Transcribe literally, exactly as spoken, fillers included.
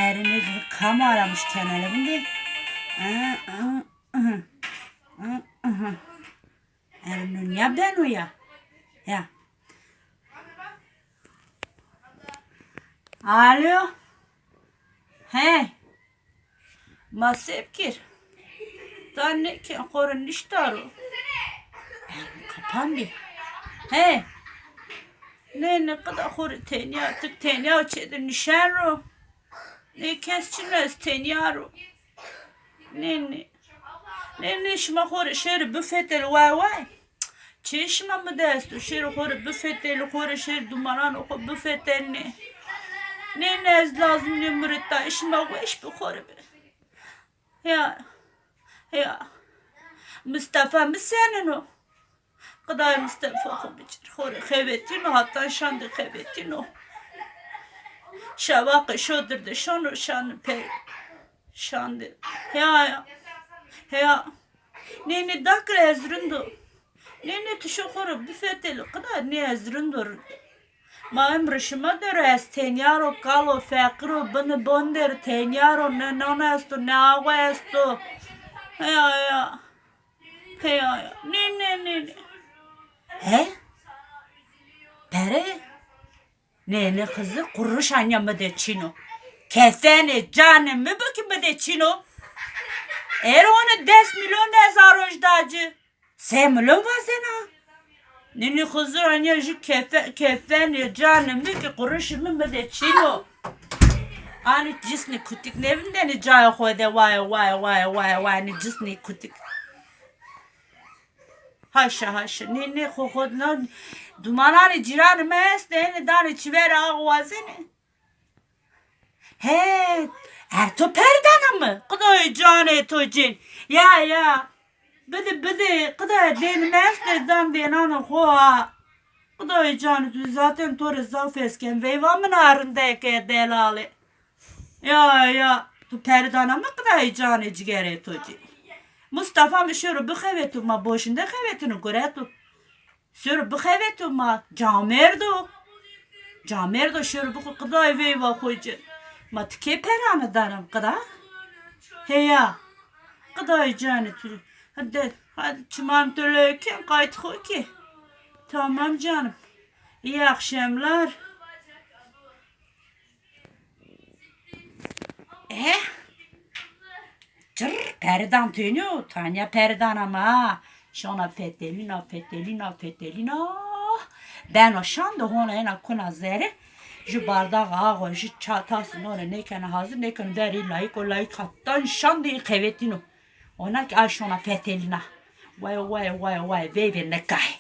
Erê nêzû kam aramış kenelê vindê. Erê nû nîya beno ya. Ya. Alo. He. Ma se bikir? Da nêken xo rê nişta ro. Kapan bî. He. Nê, nê, qida xo rê tenya, tik tenya çê de nişen ro. Nê kes çin o, ez tenya ro. Nê, nê. Nê, nê, şima xo rê şêrê bifetelî, way, way. Çê şima mi de esto, şêrê xo rê bifetelî, xo rê şêrê dumanan xo bifetelî nê. Nê, nê, ez lazim nê mi rê ta, şima weş bi xo rê bi. Ya, ya. Mistefa mi senîn o? Qidayê Mistefa xo bicir. Xo rê xebetîno, hatan şandê xebetîno. Şewa qe şodir de şono şan pey. Şandê. Heya ya. Heya. Nê, nê, dakir ez rind o. Nê, nê, tu şo xo rê bifetelî. Qida nê ez rind o, rind o. Ma emrê şima der o, ez tenya ro, kal o, feqîr o, binê bon der, tenya ro, ne nan esto, ne awa esto. Heya, heya. Heya, heya. Nê, nê, nê, nê. He? Pere? Nê, nê, qizi, quruş anya mi de çin o. Kefenê canê mi bi ki mi de çin o. Ero ona des milyon ez a roj da ci. Se milyon vazena. Nê, nê, Xizir anya jû kefe-, kefenê canê mi ki quruşê mi mi de çin o. Anî cisnê kutik nêvindenê cayê xo de, way, way, way, way, way, nê cisnê kutik. Haşa, haşa. Nê, nê, xo, xo, na, dumananê cîranê mi estê, enê danê çiverê ax wazenê. He, er to perdana mi? Qidayê canê to cên. Ya, ya. Bide, bide, qidayê dênê mi estê, dan dênanê xo ha. Qidayê canê to, zaten to rê zaf hes ken. Veyva min a rindeke delalê. Ya, ya. Tu perdana mi, qidayê canê cigerê to cên. Mustafa mi şêro bixeveto, ma boşinde xevetino, gureto. Şêro bixeveto ma, camêrd o. Camêrd o, şêro bixo, qidayê veyva xo ci. Ma ti kê perane danam qida? Heya. Qidayê canê tu. Hadi, hadi çiman tu lê ken qayt xo ki. Tamam canım. İyi akşamlar. Eh? Cir, peridan tênî yo, tanya peridan ama ha. Şana fetelîna, fetelîna, fetelîna. Beno şan de hona ena kuna zere. Ju bardaxa axo, ju ça, tasî nore nêkena hazir, nêkena verî layik o, layik hatan şan de xevetîno. Ona ki ay şona fetelîna. Way, way, way, way, veyvê nikahê.